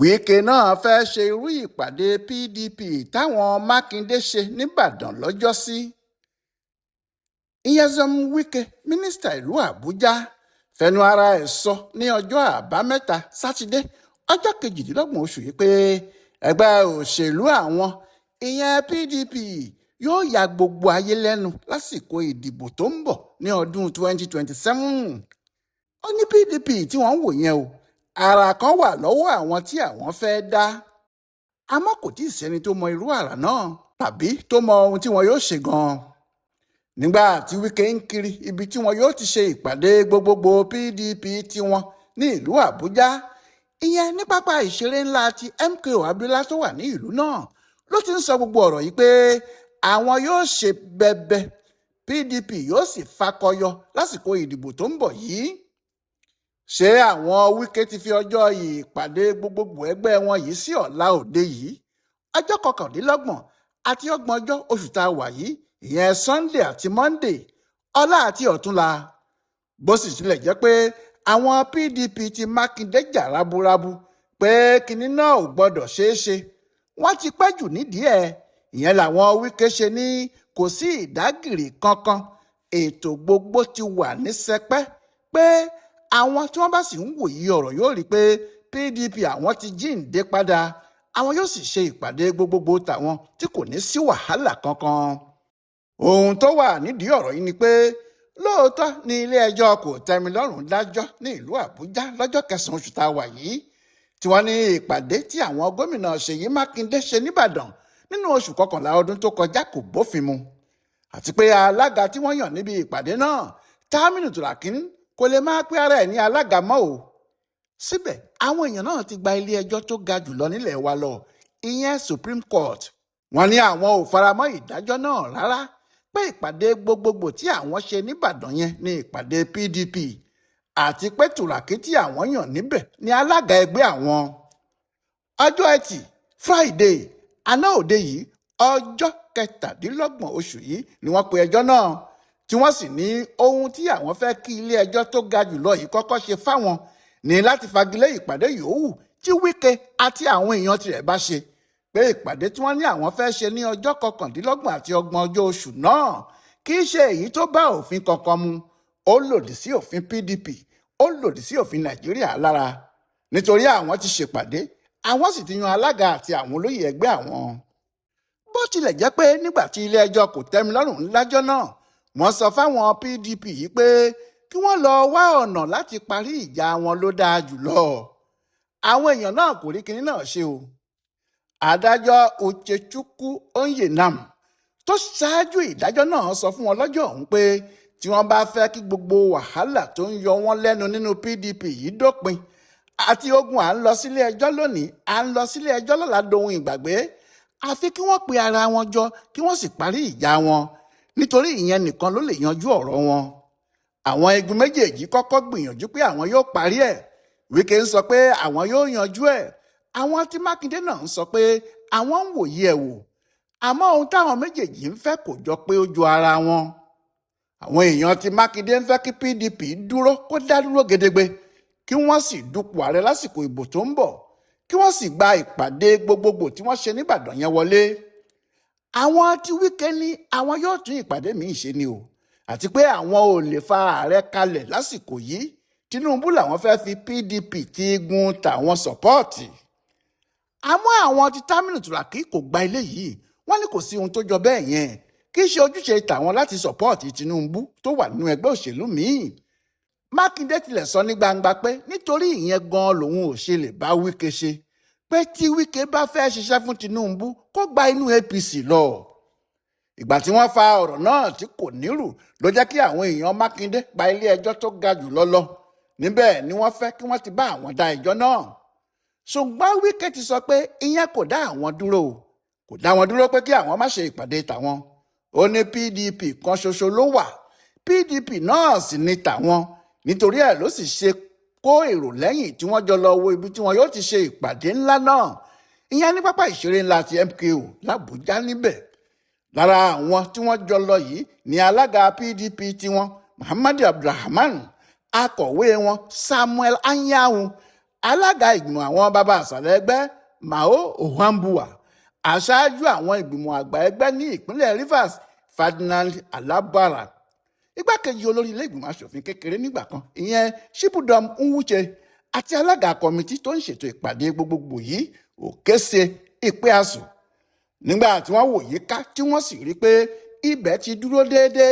Wike náà fẹ́ẹ́ ṣe irú ìpàdé PDP táwọn Mákindè ṣe nìbàdàn lọ́jọ́sí. Nyesom Wike, mínísítà ìlú Àbújá, fẹnu ara ẹ̀ sọ ní ọjọ́ Àbámẹ́ta Sátidé, ọjọ́ 28 oṣù yìí pé ẹgbẹ́ òṣèlú àwọn, ìyẹn PDP, yóò ya gbogbo ayé lẹ́nu lásìkò ìdìbò tó ń bọ̀ ní ọdún 2027. Ó ní PDP tí wọ́n ń wò yẹn o, àrà kan wà lọ́wọ́ àwọn tí àwọn fẹ́ẹ́ dá, àmọ́ kò tí ì sẹ́ni tó mọ irú àrà náà tàbí tó mọ ohun tí wọn yóò ṣe gan-an. Nígbà tí Wike ń kiri ibi tí wọn yóò ti ṣe ìpàdé gbogbogbò PDP tiwọn ní ìlú Àbújá, ìyẹn ní pápá ìṣeré ńlá ti MKO Abiola tó wà ní ìlú náà, ló ti ń sọ gbogbo ọ̀rọ̀ yìí pé àwọn yóò ṣe bẹbẹ, PDP yóò sì fakọyọ lásìkò ìdìbò tó ń bọ̀ yìí. Ṣé àwọn Wike ti fi ọjọ́ ìpàdé gbogbogbò ẹgbẹ́ wọn yìí sí ọ̀la òde yìí, ọjọ́ 29 àti 30 ọjọ́ oṣù tá a wà yìí, ìyẹn Sunday àti Monday, ọ̀la àti ọ̀túnla? Bó sì tilẹ̀ jẹ́ pé àwọn PDP ti Mákindé jà raburabu pé kinní náà ò gbọ́dọ̀ ṣeé ṣe, wọ́n ti pẹ́ jù nídìí ẹ̀. Ìyẹn làwọn Wike ṣe ní kò sí ìdágìrì kankan, ètò gbogbo ti wà ní sẹpẹ́, pé àwọn tí wọ́n bá sì ń wòye ọ̀rọ̀ yóò rí i pé PDP àwọn ti jíǹde padà, àwọn yóò sì ṣe ìpàdé gbogbogbò tàwọn tí kò ní sí wàhálà kankan. Ohun tó wà nídìí ọ̀rọ̀ yìí ni pé lóòótọ́ ni ilé-ẹjọ́ kò tẹ́milọ́rùn dájọ́ ní ìlú Àbújá lọ́jọ́ 9 oṣù tá a wà yìí, tí wọ́n ní ìpàdé tí àwọn gómìnà Ṣèyí Mákindé ṣe nìbàdàn nínú oṣù kọkànlá ọdún tó kọjá kò bófin mu, àti pé alága tí wọ́n yàn níbi ìpàdé náà, Támínù Tùràkín, kò lè máa pé ara ẹ̀ ní alága mọ́ o. Síbẹ̀ àwọn èèyàn náà ti gba ilé ẹjọ́ tó ga jùlọ nílẹ̀ wa lọ, ìyẹn Supreme Court. Wọ́n ní àwọn ò faramọ́ ìdájọ́ náà rárá, pé ìpàdé gbogbogbò tí àwọn ṣe nìbàdàn yẹn ní ìpàdé PDP, àti pé Tùràkì tí àwọn yàn níbẹ̀ ní alága ẹgbẹ́ àwọn. Ọjọ́ Ẹtì Friday àná òde yìí, ọjọ́ 27 oṣù yìí ni wọ́n pe ẹjọ́ náà, tí wọ́n sì ní ohun tí àwọn fẹ́ kí ilé ẹjọ́ tó ga jùlọ yìí kọ́kọ́ ṣe fáwọn ní láti fagilé ìpàdé yòówù tí Wike àti àwọn èèyàn tirẹ̀ bá ṣe, pé ìpàdé tí wọ́n ní àwọn fẹ́ ṣe ní ọjọ́ 29 àti 30 ọjọ́ oṣù náà kì í ṣe èyí tó bá òfin kankan mu, ó lòdì sí òfin PDP, ó lòdì sí òfin Nàìjíríà lára, nítorí àwọn ti ṣèpàdé, àwọn sì ti yan alága àti àwọn olóyè ẹgbẹ́ àwọn. Bó tilẹ̀ jẹ́ pé nígbà tí ilé ẹjọ́ kò tẹ́milọ́rùn ńlájọ́ náà, wọ́n sọ fáwọn PDP yìí pé kí wọ́n lọ wá ọ̀nà láti parí ìjà wọn ló dáa jùlọ. Àwọn èèyàn náà kò rí kinní náà ṣe o. Adájọ́ Uchechukwu Onyenam tó ṣáájú ìdájọ́ náà sọ fún wọn lọ́jọ́ ọ̀hún pé tí wọ́n bá fẹ́ kí gbogbo wàhálà tó ń yọ wọ́n lẹ́nu nínú PDP yìí dópin, àti ogun à ń lọ sílé ẹjọ́ lónìí, à ń lọ sílé ẹjọ́ lọ́la dohun ìgbàgbé, àfi kí wọ́n pe ara wọn jọ kí wọ́n sì parí ìjà wọn, nítorí ìyẹn nìkan ló lè yanjú ọ̀rọ̀ wọn. Àwọn igun méjèèjì kọ́kọ́ gbìyànjú pé àwọn yóò parí ẹ̀. Wike ń sọ pé àwọn yóò yanjú ẹ̀, àwọn tí Mákindé náà ń sọ pé àwọn ń wòye ẹ̀ wò, àmọ́ ohun táwọn méjèèjì ń fẹ́ kò jọ pé ó ju ara wọn. Àwọn èèyàn tí Mákindé ń fẹ́ kí PDP dúró kó dá dúró gedegbe, kí wọ́n sì dupò ààrẹ lásìkò ìbò tó ń bọ̀, kí wọ́n sì gba ìpàdé gbogbogbò tí wọ́n ṣe nìbàdàn yẹn wọlé. Àwọn tí Wike ní àwọn yóò tún ìpàdé míì ṣe ni o, àti pé àwọn ò lè fa ààrẹ kalẹ̀ lásìkò yìí, Tinubu làwọn fẹ́ fi PDP ti gun tàwọn sọ́pọ́ọ̀tì. Àmọ́ àwọn tí Támínù Tùràkì kò gba ilé yìí, wọ́n ní kò sí ohun tó jọ bẹ́ẹ̀ yẹn, kì í ṣe ojúṣe tàwọn láti sọ́pọ́ọ̀tì Tinubu tó wà nínú ẹgbẹ́ òṣèlú míì. Mákindé tilẹ̀ sọ ní gbangba pé nítorí ìyẹn gan-an lòun ò ṣe lè bá Wike ṣe, pé tí Wike bá fẹ́ ṣiṣẹ́ fún Tinubu kó gba inú APC lọ. Ìgbà tí wọ́n fa ọ̀rọ̀ náà tí kò nírù ló jẹ́ kí àwọn èèyàn Mákindé gba ilé ẹjọ́ tó ga jù lọ lọ. Níbẹ̀ ni wọ́n fẹ́ kí wọ́n ti bá àwọn dá ẹjọ́ náà. Ṣùgbọ́n Wike ti sọ pé ìyẹn kò dá àwọn dúró, kò dá wọn dúró pé kí àwọn má ṣe ìpàdé tàwọn. Ó ní PDP kan ṣoṣo ló wà, PDP náà sì ni tàwọn, nítorí ẹ̀ ló sì ṣe kó èrò lẹ́yìn tí wọ́n jọ lọ wo ibi tí wọn yóò ti ṣe ìpàdé ńlá náà, ìyẹn ní pápá ìṣeré ńlá ti MKO l'Àbújá níbẹ̀. Lára àwọn tí wọ́n jọ lọ yìí ni alága PDP tiwọn, Muhammadu Abdulrahman, akọ̀wé wọn Samuel Anyanwu, Alága ìgbìmọ̀ àwọn bàbá àṣàlẹ̀ ẹgbẹ́ Mao Ohambua, aṣáájú àwọn ìgbìmọ̀ àgbà ẹgbẹ́ ní ìpínlẹ̀ Rivers Ferdinand Alabara, igbákejì olórí ilé ìgbìmọ̀ asòfin kékeré nígbà kan ìyẹn Chibudom Nwuche, àti alága kọmitì tó ń ṣètò ìpàdé gbogbogbò yìí Òkèsè Ìpéasù. Nígbà tí wọ́n wò yíká tí wọ́n sì rí pé ibẹ̀ ti dúró déédéé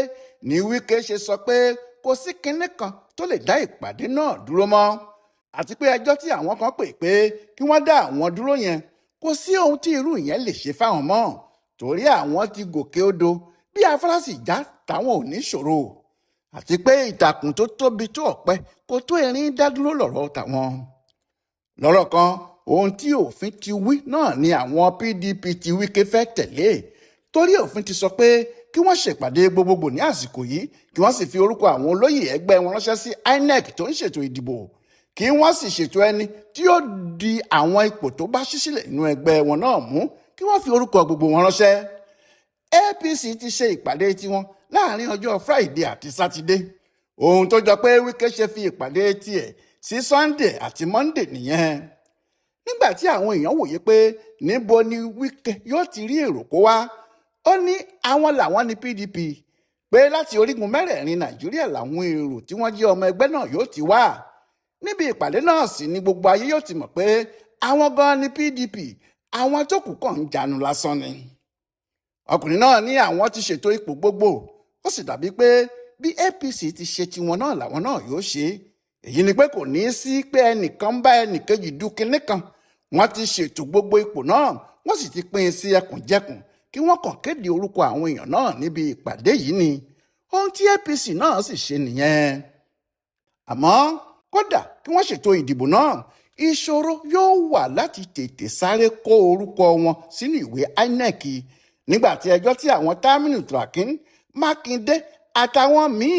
ní Wike ṣe sọ pé kò sí kinní kan tó lè dá ìpàdé náà dúró mọ́, àti pé ẹjọ́ tí àwọn kan pè pé kí wọ́n dá àwọn dúró yẹn kò sí ohun tí irú yẹn lè ṣe fáwọn mọ́, torí àwọn ti gòkè odò bí afárá sì já táwọn ò ní ṣòro, àti pé ìtàkùn tó tóbi tó ọ̀pẹ kò tó erin dá dúró lọ́rọ̀ tàwọn. Lọ́rọ̀ kan, ohun tí òfin ti wí náà ni àwọn PDP ti Wike fẹ́ tẹ̀lé, torí òfin ti sọ pé kí wọ́n ṣèpàdé gbogbogbò ní àsìkò yìí, kí wọ́n sì fi orúkọ àwọn olóyè ẹgbẹ́ wọn ránṣẹ́ sí INEC tó ń ṣètò ìdìbò, kí wọ́n sì ṣètò ẹni tí yóò di àwọn ipò tó bá ṣí sílẹ̀ nínú ẹgbẹ́ wọn náà mú, kí wọ́n fi orúkọ gbogbo wọn ránṣẹ́. APC ti ṣe ìpàdé tiwọn láàrin ọjọ́ Friday àti Sátidé. Ohun tó jọ pé Wike ṣe fi ìpàdé tiẹ̀ sí Sunday àti Monday nìyẹn. Nígbà tí àwọn èèyàn wòye pé níbo ni Wike yóò ti rí èrò kó wá, ó ní àwọn làwọn ní PDP, pé láti orígun mẹ́rẹ̀ẹ̀rin Nàìjíríà làwọn èrò tí wọ́n jẹ́ ọmọ ẹgbẹ́ náà yóò ti wá. Níbi ìpàdé náà sì ni gbogbo ayé yóò ti mọ̀ pé àwọn gan ni PDP, àwọn tó kù kàn ń jánu lásán ni. Ọkùnrin náà ní àwọn ti ṣètò ipò gbogbo, ó sì dàbí pé bí APC ti ṣe tiwọn náà làwọn náà yóò ṣe. Èyí ni pé kò ní í sí pé ẹnìkan ń bá ẹnìkejì du kinní kan. Wọ́n ti ṣètò gbogbo ipò náà, wọ́n sì ti pín in sí ẹkùnjẹkùn kí wọ́n kàn kéde orúkọ àwọn èèyàn náà níbi ìpàdé yìí ni. Ohun tí APC náà sì ṣe nìyẹn. Àmọ́ kódà kí wọ́n ṣètò ìdìbò náà, ìṣòro yóò wà láti tètè sáré kó orúkọ wọn sínú ìwé INEC nígbà tí ẹjọ́ tí àwọn Taminu Turakin, Mákindé àtàwọn míì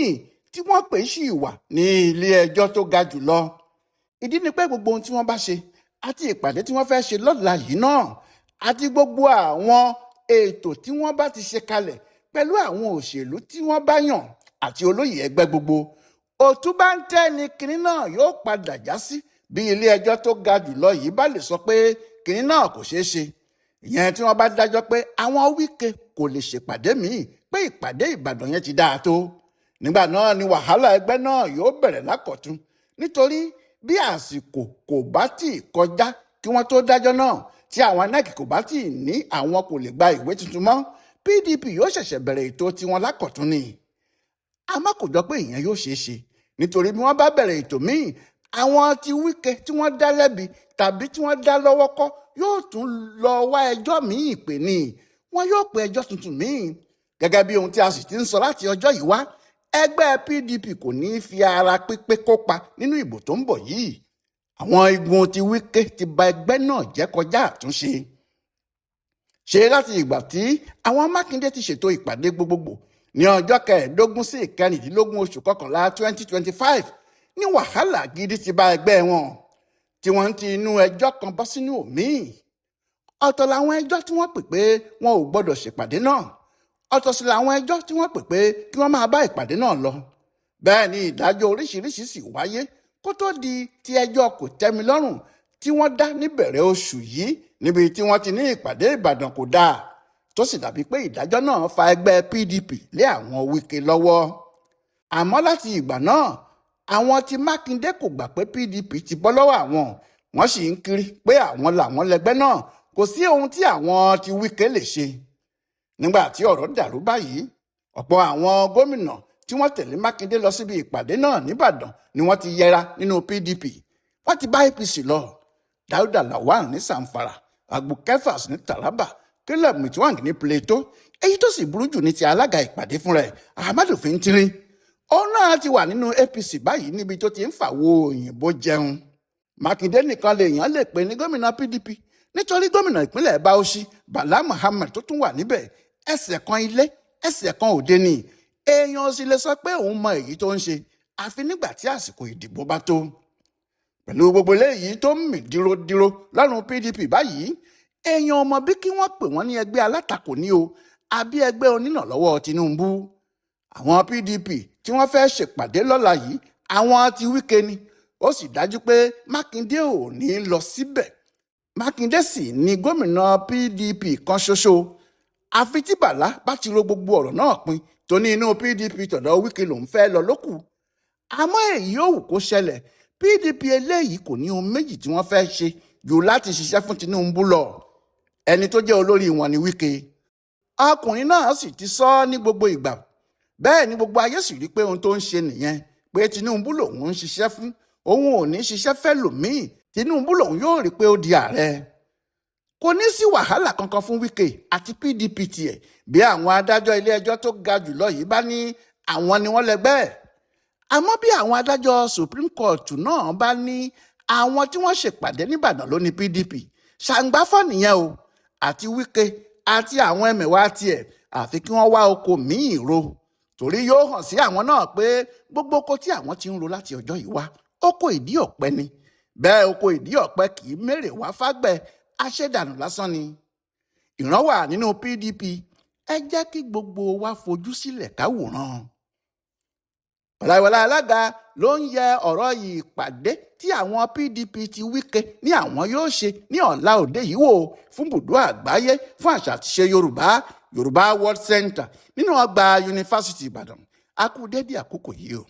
tí wọ́n pè sí wà ní ilé ẹjọ́ tó ga jùlọ. Ìdí ni pé gbogbo ohun tí wọ́n bá ṣe àti ìpàdé tí wọ́n fẹ́ ṣe lọ́la yìí náà àti gbogbo àwọn ètò tí wọ́n bá ti ṣe kalẹ̀ pẹ̀lú àwọn òṣèlú tí wọ́n bá yàn àti olóyè ẹgbẹ́ gbogbo, òtún bá ń tẹ́ ni kinní náà yóò padà já sí bí ilé ẹjọ́ tó ga jùlọ yìí bá lè sọ pé kinní náà kò ṣeé ṣe. Ìyẹn tí wọ́n bá dájọ́ pé àwọn Wike kò lè ṣèpàdé míì, pé ìpàdé Ìbàdàn yẹn ti dáa tó. Nígbà náà ni wàhálà ẹgbẹ́ náà yóò bẹ̀rẹ̀ lákọ̀tún, nítorí bí àsìkò kò bá tì kọjá kí wọ́n tó dájọ́ náà, tí àwọn INEC kò bá tì ní àwọn kò lè gba ìwé tuntun mọ́, PDP yóò ṣẹ̀ṣẹ̀ bẹ̀rẹ̀ ètò tiwọn lákọ̀tún ni. Àmọ́ kò jọ pé ìyẹn yóò ṣeé ṣe, nítorí bí wọ́n bá bẹ̀rẹ̀ ètò míì, àwọn ti Wike tí wọ́n dá lẹ́bi tàbí tí wọ́n dá lọ́wọ́ kọ́ yóò tún lọ wá ẹjọ́ míì pè ní, wọ́n yóò pe ẹjọ́ tuntun míì. Gẹ́gẹ́ bí ohun tí a sì ti ń sọ láti ọjọ́ yìí wá, ẹgbẹ́ PDP kò ní í fi ara pípé kópa nínú ìbò tó ń bọ̀ yìí. Àwọn igun ti Wike ti ba ẹgbẹ́ náà jẹ́ kọjá àtúnṣe. Ṣe láti ìgbà tí àwọn Mákindé ti ṣètò ìpàdé gbogbogbò ní ọjọ́ 15 sí 16 oṣù kọkànlá 2025 ní wàhálà gidi ti bá ẹgbẹ́ wọn, tí wọ́n ti inú ẹjọ́ kan bọ́ sínú òmíì. Ọ̀tọ̀ làwọn ẹjọ́ tí wọ́n pè pé wọn ò gbọ́dọ̀ ṣèpàdé náà, ọ̀tọ̀ sì làwọn ẹjọ́ tí wọ́n pè pé kí wọ́n máa bá ìpàdé náà lọ. Bẹ́ẹ̀ ni ìdájọ́ oríṣiríṣi sì wáyé kó tó di ti ẹjọ́ kò tẹ́mi lọ́rùn tí wọ́n dá níbẹ̀rẹ̀ oṣù yìí níbi tí wọ́n ti ní ìpàdé Ìbàdàn kò dáa, tó sì dàbí pé ìdájọ́ náà fa ẹgbẹ́ PDP lé àwọn Wike lọ́wọ́. Àmọ́ láti ìgbà náà, àwọn tí Mákindé kò gbà pé PDP ti bọ́ lọ́wọ́ àwọn, wọ́n sì ń kiri pé àwọn làwọn lẹgbẹ́ náà, kò sí ohun tí àwọn tí Wike lè ṣe. Nígbà tí ọ̀rọ̀ dàrú báyìí, ọ̀pọ̀ àwọn gómìnà tí wọ́n tẹ̀lé Mákindé lọ síbi ìpàdé náà nìbàdàn ni wọ́n ti yẹra nínú PDP, wọ́n ti bá APC lọ. Dáúdà Lawal ní Zamfara, Agbu Kefas ní Taraba, Caleb Mutfwang ní Plateau. Èyí tó sì burú jù ní ti alága ìpàdé fúnra ẹ̀, Ahmadu Fintiri. Òun náà ti wà nínú APC báyìí níbi tó ti ń fàwo òyìnbó jẹun. Mákindé nìkan lèèyàn lè pè ní gómìnà PDP, nítorí gómìnà ìpínlẹ̀ Bauchi Bala Muhammad tó tún wà níbẹ̀, ẹsẹ̀ kan ilé ẹsẹ̀ kan òde ni. Èèyàn sì lè sọ pé òun mọ èyí tó ń ṣe àfi nígbà tí àsìkò ìdìbò bá tó. Pẹ̀lú gbogbo eléyìí tó ń mì dírodíro lọ́rùn PDP báyìí, èèyàn mọ̀ bí kí wọ́n pè wọ́n ní ẹgbẹ́ alátakò ní o àbí ẹgbẹ́ onínàlọ́wọ́ Tinubu. Àwọn PDP tí wọ́n fẹ́ ṣèpàdé lọ́la yìí, àwọn ti Wike ni. Ó sì dájú pé Mákindé ò ní lọ síbẹ̀. Mákindé sì ni gómìnà PDP kan ṣoṣo, àfi tí Bàlá bá ti ro gbogbo ọ̀rọ̀ náà pin tó ní inú PDP tọ̀dọ̀ Wike lòún fẹ́ lọ lókù. Àmọ́ èyí ò wù kó ṣẹlẹ̀, PDP eléyìí kò ní ohun méjì tí wọ́n fẹ́ ṣe jù láti ṣiṣẹ́ fún Tinubu lọ. Ẹni tó jẹ́ olórí wọn ni Wike. Ọkùnrin náà sì ti sọ ọ́ ní gbogbo ìgbà, bẹ́ẹ̀ ni gbogbo ayé sì rí pé ohun tó ń ṣe nìyẹn, pé Tinubu lòun ń ṣiṣẹ́ fún, òun ò ní ṣiṣẹ́ fẹ́ lòmíì, Tinubu lòun yóò rí pé ó di ààrẹ. Kò ní sí wàhálà kankan fún Wike àti PDP tiẹ̀ bí àwọn adájọ́ ilé-ẹjọ́ tó ga jùlọ yìí bá ní àwọn ni wọ́n lẹ́gbẹ́ ẹ̀. Àmọ́ bí àwọn adájọ́ Supreme Court náà bá ní àwọn tí wọ́n ṣèpàdé nìbàdàn ló ní PDP, ṣàǹgbáfọ́ nìyẹn o. Àti Wike àti àwọn ẹmẹ̀wà tiẹ̀, àfi kí wọ́n wá oko míì ro, torí yóò hàn sí àwọn náà pé gbogbo oko tí àwọn ti ń ro láti ọjọ́ yìí wá, oko ìdí ọ̀pẹ ni. Bẹ́ẹ̀ oko ìdí ọ̀pẹ kì í mèrè wá fágbẹ́, aṣẹ́dànù lásán ni. Ìran wà nínú PDP, ẹ jẹ́ kí gbogbo wa fojú sílẹ̀ káwòrán. Ọláyíwọlá Alága ló ń yẹ ọ̀rọ̀ ìpàdé tí àwọn PDP ti Wike ní àwọn yóò ṣe ní ọ̀la òde yìí wò fún bùdó àgbáyé fún àṣà àtiṣe Yorùbá, Yorùbá World Center, nínú ọgbà Yunifásitì Ìbàdàn. A kú dédé àkókò yìí o.